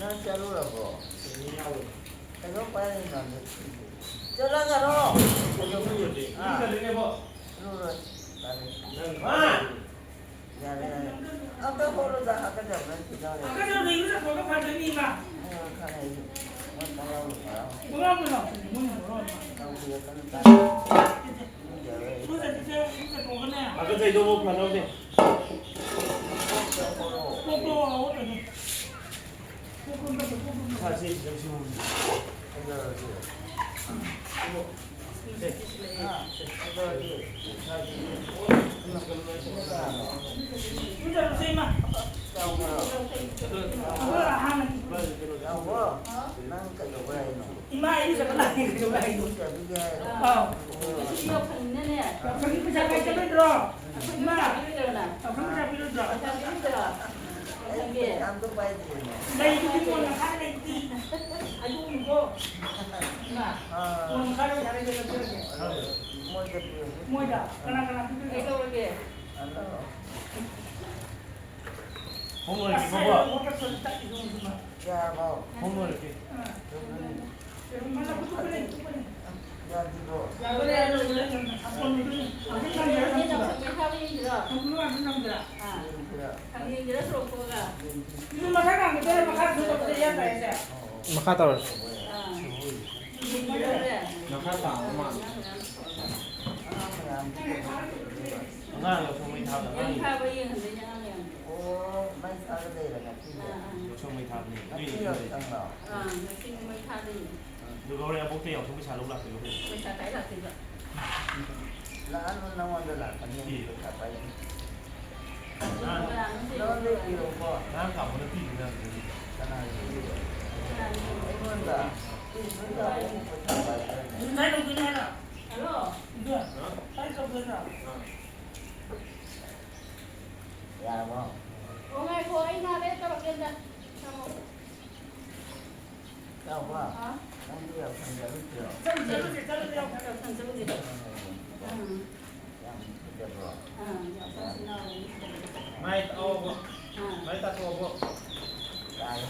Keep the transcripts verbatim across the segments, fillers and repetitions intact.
ꯅꯪ ꯆꯠꯂꯨꯔꯕꯣ? ꯀꯩꯅꯣ ꯄꯥꯏꯔꯤ ꯃꯥꯜꯂꯦ꯫ ꯆꯠꯂꯒꯔꯣ? ꯑꯥ꯫ ꯆꯠꯂꯨꯔꯣꯏ꯫ ꯇꯜꯂꯦ꯫ ꯌꯥꯔꯦ, ꯌꯥꯔꯦ꯫ ꯑꯝꯇ ꯍꯣꯠꯂꯨꯗ, ꯍꯥꯀꯠꯆꯕꯅ ꯁꯤꯗꯧꯔꯦ꯫ ꯍꯥꯀꯠꯆꯕꯗꯣ ꯏꯔꯨꯖꯊꯣꯛꯑꯒ ꯐꯗꯣꯏꯅꯤꯕ꯫ ꯑꯣ, ꯈꯪꯉꯦ ꯑꯩꯁꯨ꯫ ꯃꯣꯏ ꯄꯪꯂꯥꯎꯗ ꯂꯥꯎꯔꯦ꯫ ꯄꯪꯂꯥꯎꯗ ꯂꯥꯎꯔꯦ, ꯃꯣꯏꯅ ꯃꯔꯣꯜ ꯑꯃ꯫ ꯂꯥꯎꯕꯤꯔꯛꯀꯅꯨ, ꯇꯥꯅꯤꯡꯗꯦ꯫ ꯏꯔꯨꯖꯔꯣꯏ ꯑꯩ꯫ ꯏꯔꯨꯖꯊꯣꯛꯑꯒꯅꯦ꯫ ꯍꯥꯀꯠꯆꯩꯗꯣ ꯑꯃꯨꯛ ꯐꯅꯕꯅꯦ꯫ ꯀꯣꯛꯇꯣ ꯍꯣꯠꯇꯣꯏꯅꯤ꯫ ꯀꯣꯛꯇꯣ ꯍꯣꯠꯇꯣꯏꯅꯤ꯫ ꯀꯩꯗꯧꯔꯒꯦ? ꯏꯃꯥ, ꯑꯩ ꯏꯔꯨꯖꯕ ꯂꯥꯛꯑꯦ, ꯀꯩꯗꯧꯕ ꯍꯥꯏꯅꯣ? ꯑꯥꯎ꯫ ꯌꯥꯎꯁꯪꯒꯤ ꯄꯩꯁꯥ ꯀꯥꯏ ꯆꯠꯂꯣꯏꯗ꯭ꯔꯣ? ꯏꯃꯥ, ꯌꯥꯎꯁꯪ ꯄꯩꯁꯥ ꯄꯤꯔꯣꯏꯗ꯭ꯔꯣ? ꯂꯩꯗꯨꯗꯤ ꯃꯣꯟ ꯃꯈꯥꯗ ꯂꯩꯗꯨꯗꯤ꯫ ꯍꯥꯏꯗꯣꯛꯎꯅꯨꯀꯣ꯫ ꯏꯃꯥ, ꯃꯣꯟ ꯃꯈꯥꯗ ꯄꯩꯁꯥ ꯂꯩꯕ ꯂꯧꯖꯔꯒꯦ꯫ ꯃꯣꯏꯗ ꯄꯤꯔꯝꯃꯨ꯫ ꯃꯣꯏꯗ ꯀꯅꯥ ꯀꯅꯥ ꯄꯤꯗꯣꯏꯅꯣ? ꯀꯩꯗꯧꯔꯒꯦ? ꯍꯣꯝ ꯂꯣꯏꯔꯛꯀꯦ, ꯑꯁ, ꯕꯣꯕꯣ꯫ ꯌꯥꯔꯕꯣ? ꯍꯣꯝ ꯂꯣꯏꯔꯛꯀꯦ꯫ ꯑꯥ꯫ ꯌꯥꯔꯕꯣ? ꯌꯥꯗ꯭ꯔꯤꯕꯣ? ꯌꯥꯗꯣꯔꯦ, ꯌꯥꯗꯣꯔꯦ, ꯌꯥꯗꯣꯔꯦ꯫ ꯍꯥꯄꯣꯟ ꯃꯩꯊꯥꯕ ꯌꯦꯡꯁꯤꯔꯣ? ꯌꯦꯡꯁꯤꯔꯣ? ꯍꯥꯄꯣꯟ ꯃꯩꯊꯥꯕ ꯌꯦꯡꯁꯤꯔꯣ? ꯑꯥ꯫ ꯌꯦꯡꯁꯤꯔꯣ? ꯈꯪꯌꯦꯡꯁꯤꯔ ꯁꯣꯔꯣꯛ ꯊꯣꯛꯑꯒ? ꯌꯦꯡꯁꯤ꯫ ꯏꯁꯨ ꯃꯊꯛ ꯊꯪꯕꯗ ꯃꯈꯥ ꯁꯨꯝ ꯇꯧꯕꯗ ꯌꯥꯗ꯭ꯔꯥ ꯍꯥꯏꯁꯦ? ꯃꯈꯥ ꯇꯧꯔꯁꯤ꯫ ꯑꯥ꯫ ꯃꯈꯥ ꯇꯥꯕ ꯃꯥꯜꯂꯦ꯫ ꯑꯉꯥꯡ ꯌꯥꯎꯁꯪ ꯃꯩ ꯊꯥꯕꯗ ꯑꯉꯥꯡ ꯃꯩ ꯊꯥꯕ ꯌꯦꯡꯍꯟꯗꯣꯏꯅꯦ ꯑꯉꯥꯡ ꯃꯌꯥꯝꯗꯣ꯫ ꯑꯣ, ꯃꯩ ꯊꯥꯔꯒ ꯂꯩꯔꯦ ꯉꯁꯤꯁꯦ꯫ ꯑꯥ, ꯑꯥ꯫ ꯌꯥꯎꯁꯪ ꯃꯩ ꯊꯥꯕꯅꯦ꯫ ꯉꯁꯤ ꯌꯥꯎꯁꯪꯂꯣ? ꯑꯥ, ꯉꯁꯤ ꯃꯩ ꯊꯥꯗꯣꯏꯅꯦ꯫ ꯑꯗꯨꯒ ꯍꯣꯔꯦꯟ ꯑꯕꯣꯛꯇ ꯌꯥꯎꯁꯪ ꯄꯩꯁꯥ ꯂꯧ ꯂꯥꯛꯇꯣꯏꯅꯦ ꯑꯩꯈꯣꯏ꯫ ꯄꯩꯁꯥ ꯀꯥꯏ ꯂꯥꯛꯇꯣꯏꯕ? ꯂꯥꯛꯑꯅꯨ, ꯅꯉꯣꯟꯗ ꯂꯥꯛꯀꯅꯤ꯫ ꯄꯤꯔꯣ꯫ ꯄꯩꯁꯥ ꯄꯥꯏꯕꯤ꯫ ꯉꯔꯥꯡ ꯅꯉꯣꯟꯗ ꯄꯤꯔꯣꯀꯣ꯫ ꯉꯔꯥꯡ ꯀꯥꯃꯣꯅ ꯄꯤꯔꯤꯗꯨꯅ ꯑꯗꯨꯗꯤ꯫ ꯀꯅꯥꯒꯤ ꯄꯤꯔꯤꯕ? ꯀꯅꯥꯒꯤ? ꯑꯩꯉꯣꯟꯗ꯫ ꯄꯤꯔꯤꯗꯨꯅ ꯑꯩ ꯄꯩꯁꯥ ꯄꯥꯏꯕ꯭ꯔꯅꯦ? ꯍꯜꯂꯣ꯫ ꯍꯥ? ꯌꯥꯔꯕꯣ? ꯑꯣ, ꯉꯥꯏꯈꯣ, ꯑꯩ ꯉꯥꯏꯍꯥꯛ ꯂꯩꯔ ꯇꯧꯔꯛꯀꯦ ꯑꯝꯇ꯫ ꯊꯝꯃꯣ꯫ ꯆꯥꯎꯕ, ꯍꯥ? ꯅꯪꯁꯨ ꯌꯥꯎꯁꯪ ꯆꯠꯂꯨꯁꯤꯔꯣ? ꯆꯠꯂꯨꯁꯦ, ꯆꯠꯂꯨꯁꯦ, ꯆꯠꯂꯨꯁꯦ, ꯌꯥꯎꯁꯪ ꯆꯠꯂꯨꯁꯦ꯫ ꯎꯝ꯫ ꯌꯥꯝ ꯐꯖꯕ꯭ꯔꯣ? ꯑꯥ, ꯌꯥꯎꯁꯪ ꯁꯤꯟꯅꯕꯅꯤ꯫ ꯃꯥꯏ ꯇꯥꯛꯑꯣꯕꯣ꯫ ꯑꯥ꯫ ꯃꯥꯏ ꯇꯥꯊꯣꯛꯑꯣꯕꯣ꯫ ꯇꯥꯔꯦ꯫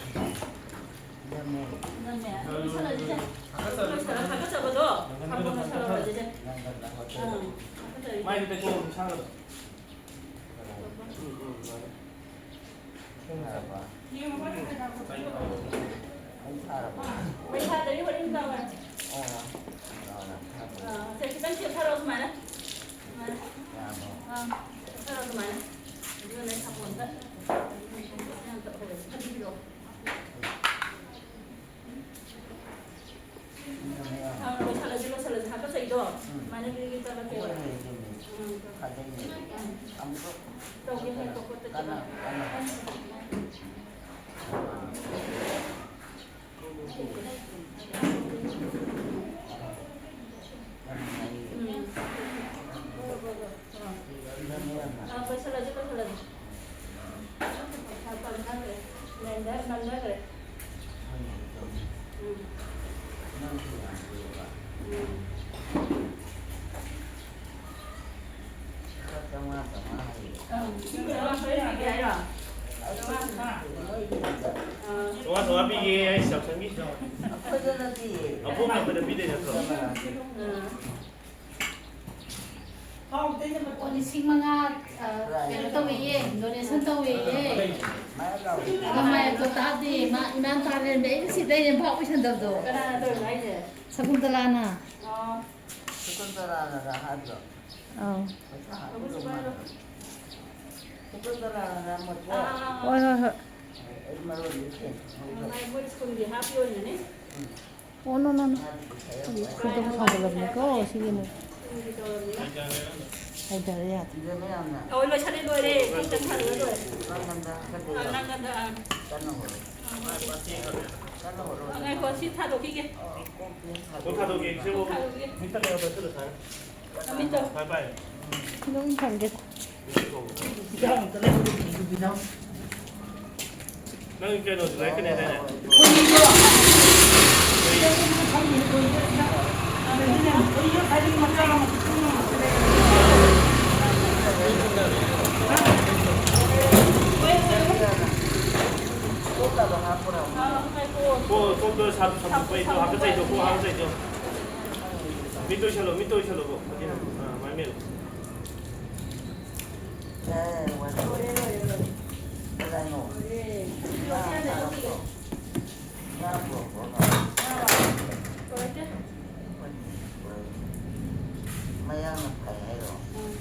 ꯅꯝꯃꯦ꯫ ꯑꯗꯨꯝ ꯁꯥꯟꯅꯁꯤꯁꯦ꯫ ꯂꯣꯏꯁꯜꯂ ꯊꯥꯒꯠꯆꯕꯗꯣ ꯊꯝꯃꯣ, ꯂꯣꯏꯁꯜꯂ ꯂꯣꯏꯁꯜꯂꯁꯦ꯫ ꯑꯥ, ꯊꯥꯒꯠꯆꯔꯤ꯫ ꯃꯥꯏꯗꯤ ꯇꯩꯊꯣꯛꯑꯣ, ꯏꯁꯥꯒꯗꯣ꯫ ꯎꯝ, ꯎꯝ, ꯌꯥꯔꯦ꯫ ꯌꯦꯡꯉꯣ, ꯃꯩ ꯊꯥꯔꯕꯣ? ꯃꯩ ꯊꯥꯗꯔꯤ, ꯍꯣꯔꯦꯟ ꯅꯨꯡꯗꯥꯡ ꯋꯥꯏꯔꯝ꯫ ꯑꯣ꯫ ꯑꯥ, ꯁꯦ, ꯈꯤꯇꯪ ꯆꯦꯞꯊꯔꯛꯑꯣ ꯁꯨꯃꯥꯏꯅ꯫ ꯁꯨꯃꯥꯏꯅ꯫ ꯌꯥꯔꯕꯣ? ꯑꯥ, ꯆꯦꯞꯊꯔꯛꯑꯣ ꯁꯨꯃꯥꯏꯅ꯫ ꯑꯗꯨꯒꯅꯦ ꯁꯥꯄꯣꯟꯗ꯫ ꯐꯗꯤꯕꯤꯔꯛꯑꯣ꯫ ꯑꯥ, ꯂꯣꯏꯁꯜꯂꯁꯤ, ꯂꯣꯏꯁꯜꯂꯁꯤ꯫ ꯍꯥꯀꯠꯆꯩꯗꯣ꯫ ꯎꯝ꯫ ꯁꯨꯃꯥꯏꯅ ꯒꯤꯔꯤ ꯒꯤꯔꯤ ꯇꯛꯂꯛꯀꯦꯕ꯫ ꯍꯣꯏꯅꯦ, ꯑꯗꯨꯅꯦ꯫ ꯎꯝ꯫ ꯐꯗꯣꯏꯅꯦ꯫ ꯎꯝ꯫ ꯑꯃꯨꯛꯀ ꯇꯧꯒꯦ, ꯍꯥꯏꯔꯛꯄ ꯄꯣꯠꯇꯗꯤ꯫ ꯀꯟꯅ, ꯀꯟꯅ꯫ ꯎꯝ꯫ ꯑꯥ, ꯂꯣꯏꯁꯜꯂꯁꯤ, ꯂꯣꯏꯁꯜꯂꯁꯤ꯫ ꯅꯟꯊꯈ꯭ꯔꯦ꯫ ꯅꯟꯊ-, ꯅꯟꯊꯈ꯭ꯔꯦ꯫ ꯎꯝ꯫ ꯎꯝ꯫ ꯆꯥꯝꯃꯉꯥ ꯄꯤꯒꯦ ꯍꯥꯏꯔꯣ? ꯑꯥ꯫ ꯆꯥꯝꯃꯉꯥ, ꯆꯥꯝꯃꯉꯥ ꯄꯤꯒꯦ ꯍꯥꯏꯁꯦ ꯌꯥꯎꯁꯪꯒꯤ? ꯑꯩꯈꯣꯏꯗ ꯅꯠꯇꯤꯌꯦ꯫ ꯑꯕꯣꯛ ꯉꯥꯛꯇꯗ ꯄꯤꯗꯣꯏ ꯅꯠꯇ꯭ꯔꯣ? ꯑꯥ꯫ ꯑꯣ, ꯂꯤꯁꯤꯡ ꯃꯉꯥ, ꯑ, ꯀꯩꯅꯣ ꯇꯧꯋꯦꯌꯦ, donation ꯇꯧꯋꯦꯌꯦ꯫ ꯑꯗꯣ ꯃꯥꯏꯛꯇꯣ ꯇꯥꯗꯦ, ꯃꯥ ꯏꯃꯥꯅ ꯇꯥꯔꯦꯅꯦ, ꯑꯩꯅ ꯁꯤꯗꯩꯅꯦ ꯚꯥꯞ ꯑꯣꯏꯁꯟꯗꯕꯗꯣ꯫ ꯀꯅꯥꯅ ꯇꯧꯔꯤꯅꯣ ꯍꯥꯏꯁꯦ? ꯁꯀꯨꯟꯇꯂꯥꯅ꯫ ꯑꯣ꯫ ꯁꯀꯨꯟꯇꯂꯥꯅꯔ ꯍꯥꯏꯕꯗꯣ? ꯑꯧ꯫ ꯄꯩꯁꯥ ꯍꯥꯞꯄꯗꯣ ꯃꯥꯅ꯫ ꯁꯀꯨꯟꯇꯂꯥꯅꯔ ꯃꯣꯏꯀꯣ? ꯑꯥ, ꯑꯥ, ꯑꯥ꯫ ꯍꯣꯏ, ꯍꯣꯏ, ꯍꯣꯏ꯫ ꯑꯩ ꯃꯔꯣꯟꯗꯤ ꯈꯪꯗꯦ꯫ ꯃꯥꯏ, ꯃꯣꯏ ꯁ꯭ꯀꯨꯜꯒꯤ ꯍꯥꯞꯄꯤ ꯑꯣꯏꯔꯝꯒꯅꯤ꯫ ꯎꯝ꯫ ꯑꯣ, no, no, no꯫ ꯈꯣꯏꯗꯧ ꯁꯥꯎꯒꯠꯂꯕꯅꯤꯀꯣ, ꯁꯤꯒꯤ ꯑꯃꯨꯛ꯫ ꯍꯥꯏꯗꯔꯦ ꯌꯥꯗꯦ꯫ ꯑꯣ, ꯂꯣꯏꯁꯜꯂꯦ, ꯂꯣꯏꯔꯦ꯫ ꯈꯤꯇꯪ ꯊꯥꯗꯣꯛꯑ ꯂꯣꯏꯔꯦ꯫ ꯑ, ꯅꯪꯉꯣꯟꯗ, ꯑ꯫ ꯑ, ꯉꯥꯏꯈꯣ, ꯁꯤ ꯊꯥꯗꯣꯛꯈꯤꯒꯦ꯫ ꯀꯣꯛ ꯊꯥꯗꯣꯛꯀꯦ, ꯁꯤꯕꯨ꯫ ꯀꯣꯛ ꯊꯥꯗꯣꯛꯈꯤꯒꯦ꯫ ꯃꯤꯠꯇ ꯀꯩꯅꯣ ꯇꯧꯁꯤꯜꯂꯨ, ꯁꯥꯔ꯫ ꯅꯃꯤꯠꯇꯣ꯫ ꯕꯥꯏ ꯕꯥꯏ꯫ ꯁꯤꯗ ꯑꯣꯏꯅ ꯊꯝꯒꯦ꯫ ꯅꯪ ꯀꯩꯅꯣꯁꯨ ꯂꯩꯔꯛꯀꯅꯤ ꯍꯥꯏꯗꯥꯏꯅꯦ? ꯀꯣ, ꯀꯣꯛꯇꯣ ꯁꯥ-, ꯁꯥ-, ꯀꯩꯗꯣ, ꯍꯥꯀꯠꯆꯩꯗꯣ, ꯀꯣꯛ ꯍꯥꯀꯠꯆꯩꯗꯣ꯫ ꯃꯤꯠꯇ ꯑꯣꯏꯁꯜꯂꯣ, ꯃꯤꯠꯇ ꯑꯣꯏꯁꯜꯂꯣ, ꯀꯣꯛ꯫ ꯑꯥ, ꯃꯥꯏ ꯃꯤꯠ꯫ ꯂꯣꯏꯔꯦ, ꯂꯣꯏꯔꯦ, ꯂꯣꯏꯔꯦ꯫ ꯀꯗꯥꯏꯅꯣ? ꯂꯣꯏꯔꯦ꯫ ꯉꯥ ꯄꯨꯔꯛꯄ꯭ꯔꯣ? ꯂꯣꯏꯔꯦ꯫ ꯃꯌꯥꯡꯅ ꯐꯩ ꯍꯥꯏꯔꯣ? ꯎꯝ꯫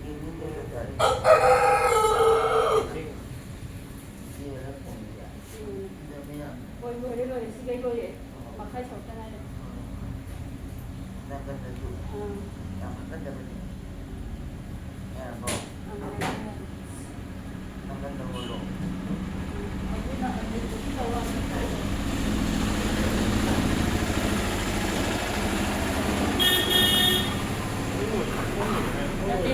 ꯌꯦꯡꯅꯤꯡꯗꯦꯗ ꯇꯥꯔꯦ꯫ ꯌꯦꯡꯉ ꯊꯣꯡꯉꯤꯕ꯫ ꯎꯝ꯫ ꯁꯤꯗ ꯃꯌꯥꯡ꯫ ꯍꯣꯏ, ꯂꯣꯏꯔꯦ, ꯂꯣꯏꯔꯦ꯫ ꯁꯤꯒꯩ ꯂꯣꯏꯔꯦ꯫ ꯑꯣ꯫ ꯃꯈꯥꯏ ꯁꯔꯨꯛꯇ ꯉꯥꯏꯔꯦ꯫ ꯅꯥꯀꯟꯗꯁꯨ꯫ ꯑꯥ꯫ ꯌꯥꯝ ꯍꯥꯀꯠꯆꯕꯅꯤ꯫ ꯌꯥꯔꯕꯣ? ꯑꯥ, ꯌꯥꯔꯦ, ꯌꯥꯔꯦ꯫ ꯅꯥꯀꯟꯗ ꯑꯣꯜꯂꯣ꯫ ꯑꯗꯨꯅ ꯑꯗꯨꯗꯒꯤ ꯇꯧꯔꯛꯑꯒ ꯅꯠꯇꯦ꯫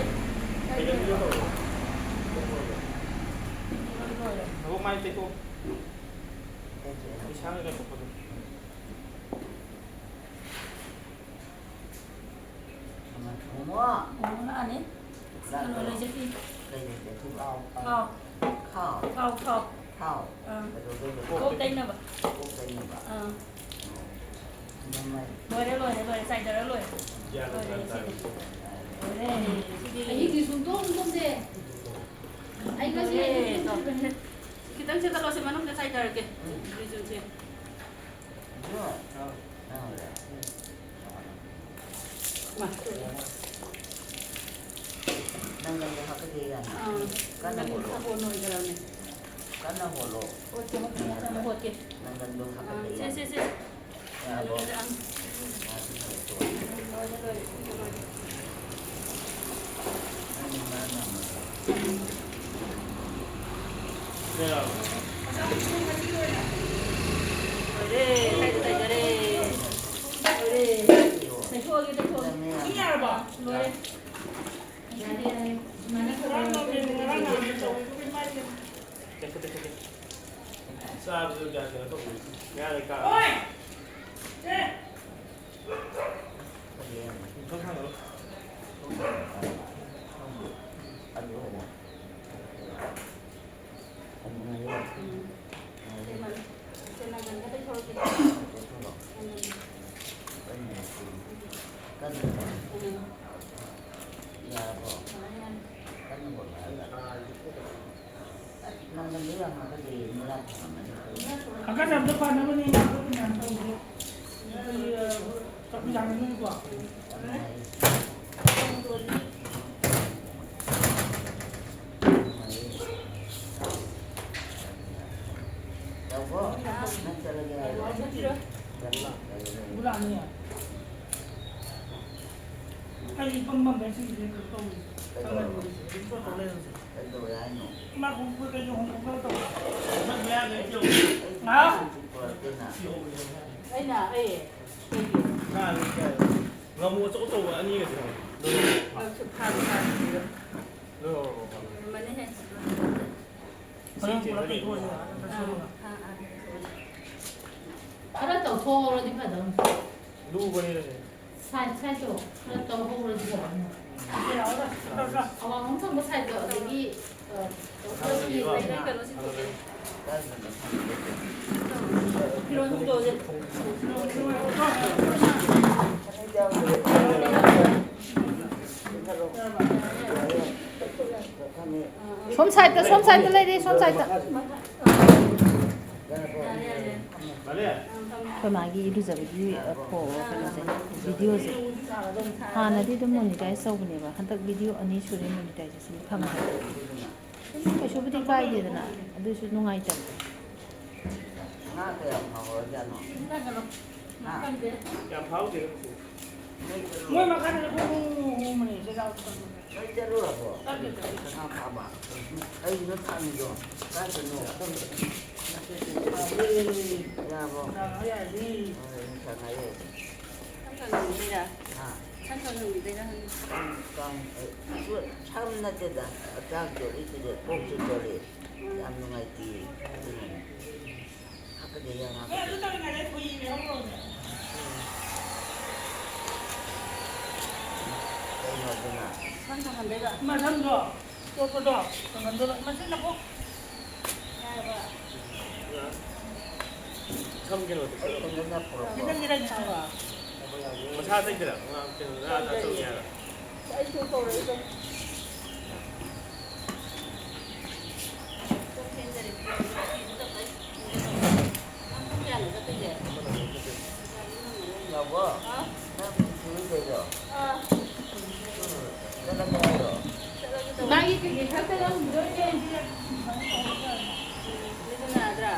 ꯂꯣꯏꯔꯦ꯫ ꯅꯕꯨꯛ ꯃꯥꯏ ꯇꯩꯊꯣꯛ꯫ ꯏꯁꯥꯅ ꯀꯩꯗꯧꯕꯗꯣ꯫ ꯃꯣꯃꯣ꯫ ꯃꯣꯃꯣ ꯂꯥꯛꯑꯅꯤ꯫ ꯂꯥꯛꯑꯅꯤ꯫ ꯂꯩꯖꯈꯤ꯫ ꯀꯩ ꯂꯩꯖꯈꯤꯕ? ꯊꯥꯎ꯫ ꯊꯥꯎ꯫ ꯊꯥꯎ꯫ ꯊꯥꯎ, ꯊꯥꯎ꯫ ꯊꯥꯎ꯫ ꯑꯥ꯫ ꯀꯩꯗꯧꯗꯣꯏꯅꯣ? ꯀꯣꯛ ꯇꯩꯅꯕ꯫ ꯀꯣꯛ ꯇꯩꯅꯕ꯫ ꯑꯥ꯫ ꯂꯣꯏꯔꯦ, ꯂꯣꯏꯔꯦ, ꯂꯣꯏꯔꯦ꯫ ꯆꯥꯏꯊꯔ ꯂꯣꯏꯔꯦ꯫ ꯂꯣꯏꯔꯦ ꯉꯁꯤꯗꯤ꯫ ꯂꯣꯏꯔꯦ ꯉꯁꯤꯗꯤ꯫ ꯑꯍꯤꯡꯗꯤ ꯁꯨꯡꯇꯨꯝ ꯇꯨꯝꯗꯦ꯫ ꯑꯩ ꯉꯁꯤ ꯂꯣꯏꯔꯦ꯫ ꯈꯤꯇꯪ ꯆꯦꯟꯈꯠꯂꯣꯁꯦ, ꯃꯅꯨꯡꯗ ꯆꯥꯏꯊꯔꯛꯀꯦ꯫ ꯎꯝ꯫ ꯕꯤꯖꯨꯁꯦ꯫ ꯃꯥ꯫ ꯅꯪꯒꯟꯗꯣ ꯍꯥꯞꯀꯠꯂꯦ ꯌꯥꯝꯅ꯫ ꯑꯥ, ꯀꯟꯅ ꯅꯪꯒꯟꯗꯣ ꯍꯣꯠꯂꯣ꯫ ꯁꯥꯄꯣꯟ ꯑꯣꯏꯈ꯭ꯔꯕꯅꯦ꯫ ꯀꯟꯅ ꯍꯣꯠꯂꯣ꯫ ꯍꯣꯠꯀꯦ, ꯍꯣꯠꯀꯦ, ꯃꯊꯪꯗ ꯍꯣꯠꯀꯦ꯫ ꯅꯪꯒꯟꯗꯣ ꯑꯥ, ꯍꯥꯞꯀꯠꯂꯦ ꯁꯦ, ꯌꯥꯝꯅ꯫ ꯁꯦ, ꯁꯦ꯫ ꯌꯥꯔꯕꯣ? ꯂꯣꯏꯔꯦ, ꯑꯥ꯫ ꯌꯥꯔꯗꯤ ꯐꯔꯦ, ꯇꯣꯛꯑꯣ꯫ ꯂꯣꯏꯔꯦ, ꯂꯣꯏꯔꯦ, ꯂꯣꯏꯔꯦ꯫ ꯅꯪꯒꯤ ꯃꯔꯝ ꯌꯥꯝ ꯑꯣꯏꯔꯦ꯫ ꯂꯣꯏꯔꯦ, ꯇꯩꯊꯔꯦ꯫ ꯂꯣꯏꯔꯦ꯫ ꯇꯩꯊꯣꯛꯑꯒꯦ, ꯇꯩꯊꯣꯛꯑꯒꯦ꯫ ꯃꯤ ꯌꯥꯔꯕꯣ? ꯂꯣꯏꯔꯦ꯫ ꯌꯥꯔꯦ, ꯌꯥꯔꯦ꯫ ꯁꯨꯃꯥꯏꯅ ꯈꯔ ꯈꯔ ꯇꯩꯊꯣꯛꯑꯒꯦ꯫ ꯆꯥꯕꯗꯨ ꯀꯌꯥ ꯀꯩꯅꯣ ꯇꯧꯗꯦ꯫ ꯌꯥꯔꯦ, ꯀꯥ꯫ ꯏꯊꯣꯛ ꯊꯥꯡꯒꯠꯂꯣ꯫ ꯑꯗꯨ ꯑꯣꯏꯅ꯫ ꯎꯝ꯫ ꯁꯦ ꯅꯪ-, ꯁꯦ ꯅꯪꯒꯟꯒ ꯇꯩꯊꯣꯔꯛꯀꯦ꯫ ꯇꯩꯊꯣꯔꯛꯑꯣ꯫ ꯎꯝ꯫ ꯀꯟꯅ ꯅꯨꯡꯁꯤ꯫ ꯀꯟꯅ꯫ ꯎꯝ꯫ ꯌꯥꯔꯕꯣ? ꯌꯥꯔꯦ, ꯌꯥꯔꯦ꯫ ꯀꯟꯅ ꯍꯣꯠꯅꯔꯒ꯫ ꯅꯪꯒꯟꯗꯣ ꯌꯥꯝ ꯍꯥꯀꯠꯆꯩꯌꯦ, ꯃꯩꯔꯥ ꯊꯝꯃꯝꯃꯅꯤ꯫ ꯍꯥꯀꯠꯆꯕꯗꯣ ꯐꯅꯕꯅꯤ, ꯃꯌꯥꯝ ꯇꯧꯕꯗꯣ꯫ ꯑꯩꯈꯣꯏ, ꯑ, ꯆꯥꯛꯈꯨꯝ ꯆꯪꯉꯤꯉꯩꯀꯣ꯫ ꯌꯥꯝ ꯅꯨꯡꯉꯥꯏꯌꯦ꯫ ꯌꯥꯎꯈꯣ, ꯅꯪ ꯆꯠꯂꯒꯦ ꯍꯥꯏꯔꯣ? ꯒꯨꯂꯥꯅꯤ꯫ ꯑꯩ ꯏꯄꯝ ꯄꯝꯃꯦ ꯁꯤꯒꯤꯁꯦ ꯀꯩꯅꯣ ꯇꯧꯔꯤꯁꯦ꯫ ꯀꯩꯗꯧꯔꯕ? ꯀꯃꯟ ꯁꯤꯁꯦ ꯑꯗꯨꯝ ꯆꯣꯠ ꯇꯧ ꯂꯩꯔꯝꯃꯦ꯫ ꯀꯩꯗꯧꯔꯦ ꯍꯥꯏꯅꯣ? ꯏꯃꯥ ꯈꯣꯡꯎꯞ ꯀꯩꯀꯩꯁꯨ ꯍꯣꯡꯗꯣꯛꯇꯅ ꯇꯧ-, ꯍꯥ? ꯄꯨꯔꯛꯇꯦꯅ꯫ ꯑꯩꯅ, ꯑꯩ, ꯀꯩꯒꯤ? ꯉꯥꯃꯨ ꯑꯆꯧ ꯑꯆꯧꯕ ꯑꯅꯤꯒꯗꯤ ꯍꯧꯔꯦ꯫ ꯉꯛꯁꯨ ꯐꯥꯁꯨ ꯐꯥꯗ꯭ꯔꯤꯕ꯫ ꯂꯣꯏ ꯍꯧꯔꯕꯣ? ꯃꯅꯦ ꯍꯦ꯫ ꯁꯤ ꯍꯣꯔꯦꯟ ꯄꯨꯂꯞ ꯆꯦꯟꯊꯣꯛꯑꯁꯤ꯫ ꯑꯥ, ꯑꯥ, ꯑꯥ꯫ ꯈꯔ ꯇꯧꯊꯣꯛꯍꯧꯔꯗꯤ ꯐꯗꯧꯅꯤ꯫ ꯂꯨꯕꯅꯤꯅꯅꯦ꯫ ꯁꯥꯏꯠ ꯁꯥꯏꯠꯇꯣ ꯈꯔ ꯇꯧꯍꯧꯔꯗꯤ ꯐꯗꯧꯅꯤ꯫ ꯑꯋꯥꯡꯂꯣꯝ ꯊꯪꯕ ꯁꯥꯏꯠꯇꯣ, ꯑꯗꯒꯤ, ꯑ, ꯇꯧꯊꯣꯛꯑꯗꯤ ꯐꯩꯗꯅ꯫ ꯐꯤꯔꯣꯟ ꯍꯣꯡꯗꯣꯛꯑꯁꯦ꯫ ꯁꯣꯝ ꯁꯥꯏꯠꯇ, ꯁꯣꯝ ꯁꯥꯏꯠꯇ ꯂꯩꯔꯦ, ꯁꯣꯝ ꯁꯥꯏꯠꯇ꯫ ꯑꯩꯈꯣꯏ ꯃꯥꯒꯤ ꯏꯔꯨꯖꯕꯒꯤ, ꯑ, ꯐꯣ-, ꯀꯩꯅꯣꯁꯦ, ꯚꯤꯗꯤꯑꯣꯁꯦ꯫ ꯍꯥꯟꯅꯗꯤ ꯑꯗꯨꯝ ꯃꯣꯅꯤꯇꯥꯏꯁ ꯇꯧꯕꯅꯦꯕ, ꯍꯟꯗꯛ ꯚꯤꯗꯤꯑꯣ ꯑꯅꯤ ꯁꯨꯔꯦ ꯃꯣꯅꯤꯇꯥꯏꯖꯦꯁꯟ ꯐꯪꯗꯕ꯫ ꯀꯩꯁꯨꯕꯨꯗꯤ ꯀꯥꯏꯗꯦꯗꯅ, ꯑꯗꯨꯁꯨ ꯅꯨꯡꯉꯥꯏꯇꯕꯗꯣ꯫ ꯉꯥ ꯀꯌꯥꯝ ꯐꯪꯍꯧꯔꯖꯥꯠꯅꯣ? ꯉꯥ? ꯌꯥꯝ ꯐꯥꯎꯗꯦꯗ ꯀꯩꯁꯨ꯫ ꯃꯣꯏ ꯃꯈꯥꯗ ꯍꯣꯡ ꯍꯣꯡ ꯍꯣꯡꯕꯅꯦ, ꯆꯦ ꯆꯥꯎ ꯆꯠꯄꯗꯣ꯫ ꯅꯣꯏ ꯆꯠꯂꯨꯔꯕꯣ? ꯆꯠꯂꯦ, ꯆꯠꯂꯦ꯫ ꯉꯥ ꯐꯥꯕ? ꯀꯩꯒꯤꯅꯣ ꯊꯥꯡꯉꯤꯗꯣ? ꯀꯥꯏꯗꯅꯣ? ꯌꯥꯕ꯭ꯔꯣ? ꯌꯥꯔꯦ, ꯌꯥꯔꯦ꯫ ꯍꯣꯏ, ꯅꯨꯡꯁꯥ ꯉꯥꯏ ꯌꯥꯏ꯫ ꯁꯝ ꯀꯪꯍꯟꯕꯤꯗꯣꯏꯔꯥ? ꯍꯥ? ꯁꯝ ꯀꯪꯍꯟꯕꯤꯗꯣꯏꯔꯥ ꯈꯪꯗꯦ꯫ ꯀꯥꯡ, ꯀꯥꯡ, ꯑ, ꯁꯝ ꯅꯠꯇꯦꯗ, ꯍꯛꯆꯥꯡ ꯆꯣꯠꯂꯤ ꯁꯤꯗꯤ, ꯀꯣꯛꯁꯨ ꯆꯣꯠꯂꯤ꯫ ꯌꯥꯝ ꯅꯨꯡꯉꯥꯏꯇꯦ꯫ ꯑꯗꯨꯅꯅꯦ꯫ ꯍꯥꯀꯠꯆꯩ, ꯌꯥꯝ ꯍꯥꯀꯠꯆꯩ꯫ ꯀꯩꯅꯣ ꯑꯗꯨꯅ? ꯁꯝ ꯀꯪꯍꯟꯗꯣꯏꯕ꯫ ꯏꯃꯥ, ꯁꯝꯗꯣ ꯆꯣꯠꯄꯗꯣ ꯀꯪꯍꯟꯗꯣꯏꯕ꯫ ꯏꯃꯥ, ꯁꯤ ꯅꯈꯣꯡ꯫ ꯌꯥꯔꯕ? ꯀꯩꯅꯣꯗꯣ, ꯀꯩꯅꯣꯗꯣ꯫ ꯅꯪ ꯏꯔꯥꯏ ꯊꯥꯕ꯫ ꯃꯁꯥ ꯆꯠꯈꯤꯗ꯭ꯔꯥ? ꯑꯉꯥꯡ ꯀꯩꯅꯣꯗ ꯑꯥꯗ ꯆꯠꯂꯨꯏ ꯍꯥꯏꯔꯣ? ꯑꯩꯁꯨ ꯀꯧꯔꯛꯏꯗꯣ꯫ ꯅꯪ ꯄꯨꯡ ꯀꯌꯥꯅꯣ ꯆꯠꯇꯣꯏꯁꯦ? ꯅꯥꯎꯕꯣ, ꯍꯥ? ꯅꯪ ꯐꯤ ꯁꯨꯔꯤ ꯂꯩꯔꯣ? ꯑꯥ꯫ ꯎꯝ, ꯆꯠꯂꯒꯦ ꯍꯥꯏꯔꯣ? ꯆꯠꯂꯒꯦ ꯇꯧꯕ꯫ ꯃꯥꯒꯤ ꯀꯩꯀꯩ ꯈꯔ ꯇꯧꯔꯝꯈꯤꯗꯣꯏꯅꯦ꯫ ꯎꯝ, ꯑꯗꯨꯗꯤ ꯅꯥꯗ꯭ꯔꯥ?